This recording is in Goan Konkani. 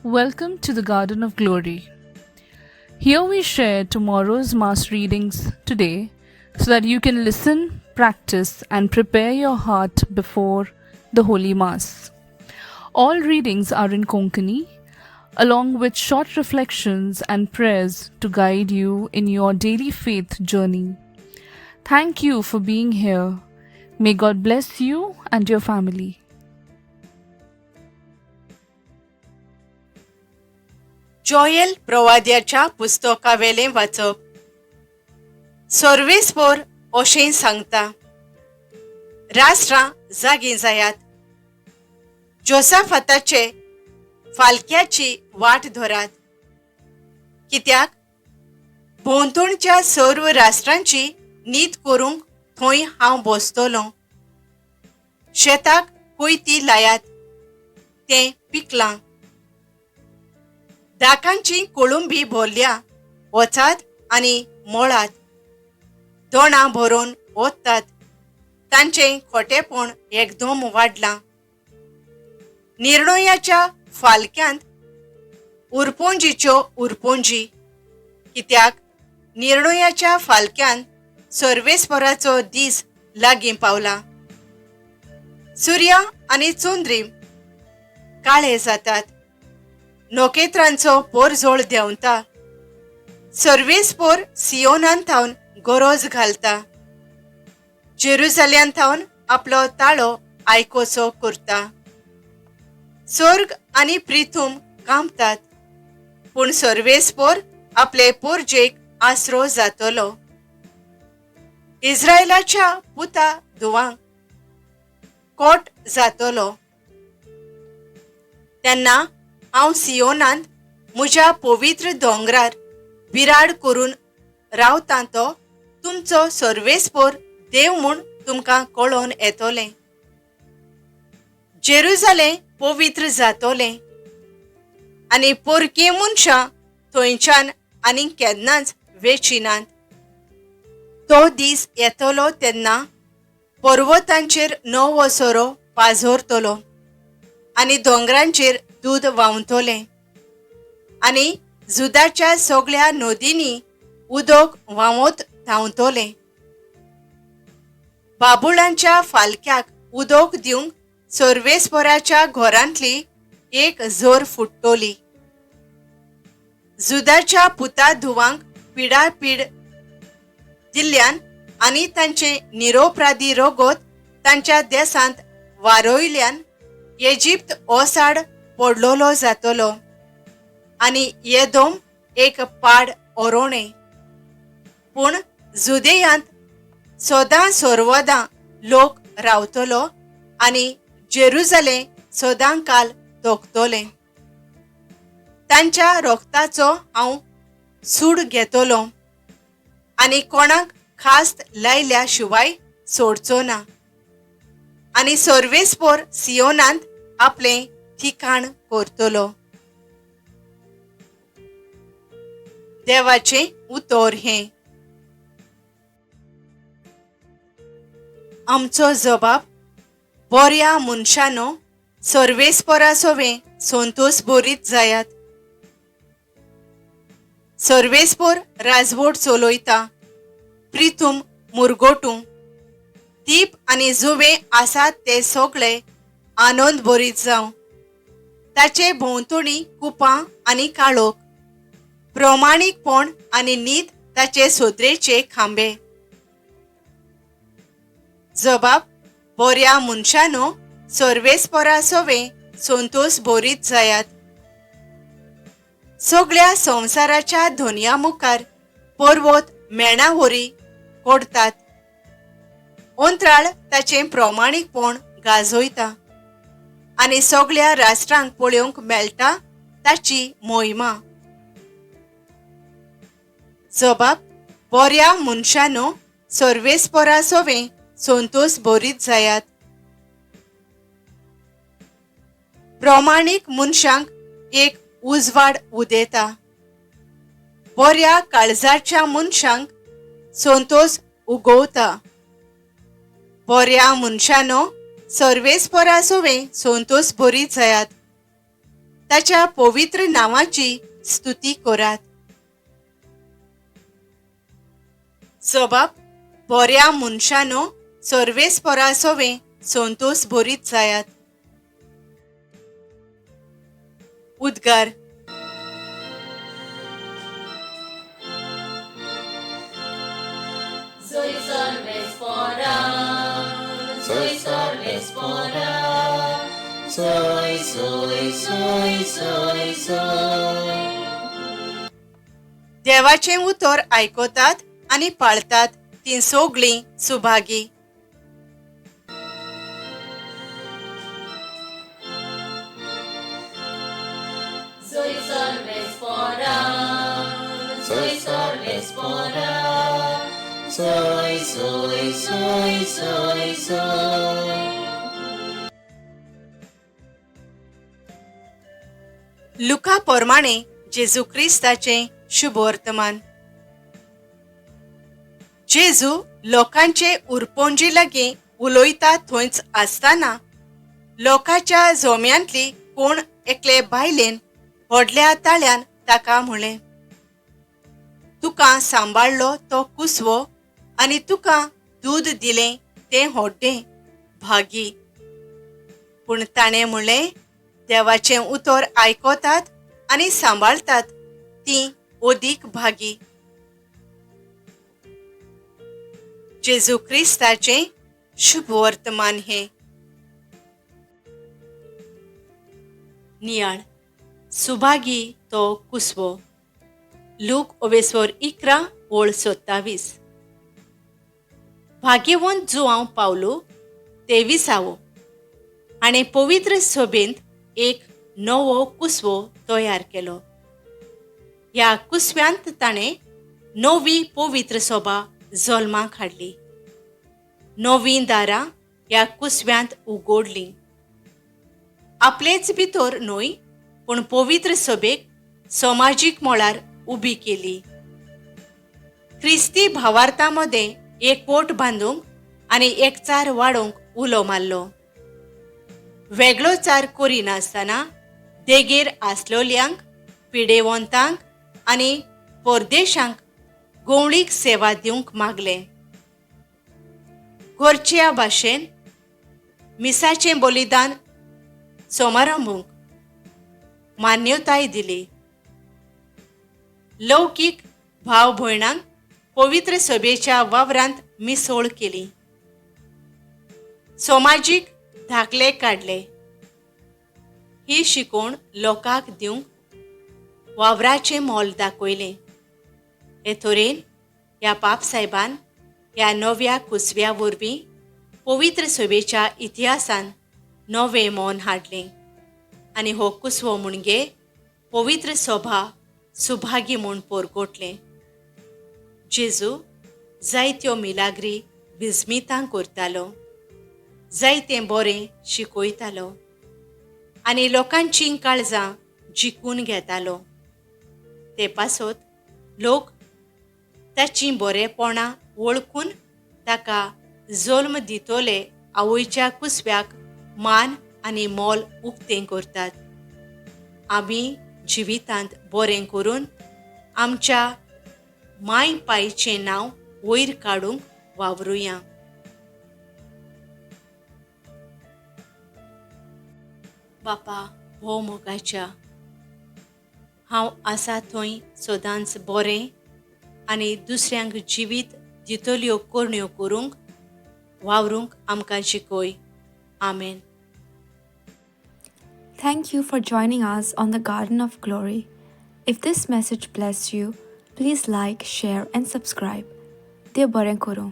Welcome to the Garden of Glory. Here we share tomorrow's Mass readings today so that you can listen, practice, and prepare your heart before the Holy Mass. All readings are in Konkani, along with short reflections and prayers to guide you in your daily faith journey. Thank you for being here. May God bless you and your family. Joel प्रवाद्याच्या पुस्तकावेलें वाचप. सर्वेस्पोर अशें सांगता, राष्ट्रां जागीं जायात, जोसाफाताचे फालक्याची वाट धरात, कित्याक भोंवतणच्या सर्व राष्ट्रांची नीत करूंक थंय हांव बसतलों. शेताक कोयती लायात, तें पिकलां. दाकांची कोळंबी भरल्या, वचात आनी मळात. दोणां भरून ओततात, तांचें खोटेपण एकदम वाडलां. निर्णयाच्या फालक्यांत उरपोंजीच्यो उरपोंजी, कित्याक निर्णयाच्या फालक्यांत सर्वेस्पराचो दीस लागीं पावला. सुर्या आनी चंद्रीम काळे जातात, नखेत्रांचो पोरजोळ देंवता. सर्वेस्पोर सियोनान थावन गरज घालता, जेरुजाल्यान थावन आपलो ताळो आयकोचो करता. स्वर्ग आनी प्रिथूम कांपतात, पूण सर्वेस्पोर आपले पोरजेक आसरो जातलो. इस्रायलाच्या पुता धुवांक कोट जातलो. तेन्ना हांव सियोनांत म्हज्या पवित्र दोंगरार बिराड करून रावतां तो तुमचो सर्वेस्पोर देव म्हूण तुमकां कळोन येतलें. जेरुजालें पवित्र जातलें आनी पोरकी मनशां थंयच्यान आनी केन्नाच वेचिनात. तो दीस येतलो तेन्ना पर्वतांचेर नवो सोरो पाझरतलो आनी दोंगरांचेर दूद व्हांवतलें आनी जुदाच्या सगळ्या नदींनी उदक व्हांवत धांवतलें. बाबुळांच्या फालक्याक उदक दिवंक सर्वेस्पराच्या घरांतली एक जोर फुट्टली. जुदाच्या पुता धुवांक पिडापीड दिल्ल्यान आनी तांचें निरोपराधी रगत तांच्या देसांत वारयल्यान इजिप्त ओसाड पडलोलो जातलो आनी येदोम एक पाड ओरोणें. पूण जुदेयांत सदां सर्वदां लोक रावतलो आनी जेरुजालें सदां काल तोखतलें. तांच्या रोगताचो हांव सूड घेतलो आनी कोणाक खास्त लायल्या शिवाय सोडचो ना आनी सर्वेस्पोर सियोनांत आपलें ठिकाण करतलो. देवाचें उतर हें. आमचो जबाब, बऱ्या मनशानो सर्वेस्पोरा सोवें संतोस बरीत जायात. सर्वेस्पोर राजवट चलयता, प्रिथूम मुरगोटू दीप आनी जुवे आसात ते सगळे आनंद भरीत जावं. ताचे भोंवतणी कुपां आनी काळोख, प्रमाणीकपण आनी नीत ताचे सोदरेचे खांबे. जबाब, बऱ्या मनशानो सर्वेस्परा सोवें संतोस भरीत जायात. सगळ्या संवसाराच्या धनया मुखार पर्वत मेणावरी कोडतात, अंतराळ ताचें प्रमाणीकपण गाजयता आनी सगळ्या राष्ट्रांक पळोवंक मेळटा ताची मोहिमा. जबाब, बऱ्या मनशानो सर्वेस्परा सोवें संतोस भरीत जायात. प्रमाणीक मनशांक एक उजवाड उदेता, बऱ्या काळजाच्या मनशांक संतोस उगवता. बऱ्या मनशानो सर्वेस्परा सोवें संतोस भरीत जायात. ताच्या पवित्र नांवाची स्तुती करात. सोबाब बऱ्या मनशानो सर्वेस्परा सोवे संतोस भरीत जायात. उद्गार. Soy Sarvespora, soy, soy, soy, soy, soy. देवाचें उतर आयकतात आनी पाळतात तीं सगळीं Subhagi. Soy Sarvespora, soy Sarvespora, soy, soy, soy, soy, soy. लुका प्रमाणे जेजू क्रिस्ताचें शुभवर्तमान. जेजू लोकांचे उरपोंजी लागीं उलयता थंयच आसतना लोकांच्या जोम्यांतली कोण एकले बायलेन व्हडल्या ताळ्यान ताका म्हणलें, तुका सांबाळ्ळो तो कुसवो आनी तुका दूद दिलें तें होड्डें भागी. पूण ताणें म्हणलें, देवाचें उतर आयकतात आनी सांबाळतात तीं अदीक भागी. जेजू क्रिस्ताचें शुभवर्तमान हें. नियाळ. सुभागी तो कुसवो. लूक ओवेस्वर 11 ओळ 27. भाग्यवंत जुआंव पावलो 23आवो हाणें पवित्र सभेंत एक नवो कुसवो तयार केलो. ह्या कुसव्यांत ताणें नवी पवित्र सभा जल्माक हाडली. नवीं दारां ह्या कुसव्यांत उगडलीं. आपलेच भितर न्हय पूण पवित्र सभेक समाजीक मळार उबी केली. क्रिस्ती भावार्था मदें एकवट बांदूंक आनी एकचार वाडोवंक उलो मारलो. वेगळोचार करिनासतना देगेर आसलोल्यांक, पिडेवंतांक आनी परदेशांक गोवळीक सेवा दिवंक मागलें. घरच्या भाशेन मिसाचें बलिदान समारंभूंक मान्यताय दिली. लौकीक भाव भयणांक पवित्र सभेच्या वावरांत मिसळ केली. समाजीक धाकले काडले. ही शिकवण लोकांक दिवंक वावराचें मोल दाखयलें. हे तरेन ह्या पापसाहेबान ह्या नव्या कुसव्या वरवीं पवित्र सभेच्या इतिहासान नवें मन हाडलें आनी हो कुसवो म्हणगे पवित्र सभा सुभागी म्हूण परगटलें. जेजू जायत्यो मिलाग्री विस्मितां करतालो, जायतें बरें शिकयतालो आनी लोकांचीं काळजां जिखून घेतालो. ते पासत लोक ताचीं बरेपणां वळखून ताका जल्म दितले आवयच्या कुसव्याक मान आनी मोल उक्तें करतात. आमी जिवितांत बरें करून आमच्या माय पायचें नांव वयर काडूंक वावरुया. बापा भोव मोगाच्या, हांव आसा थंय सदांच बरें आनी दुसऱ्यांक जिवीत दितल्यो करण्यो करूंक वावरूंक आमकां शिकय. आमेन. Thank you for joining us on the Garden of Glory. If this message blessed you, please like, share, and subscribe. देव बरें करूं.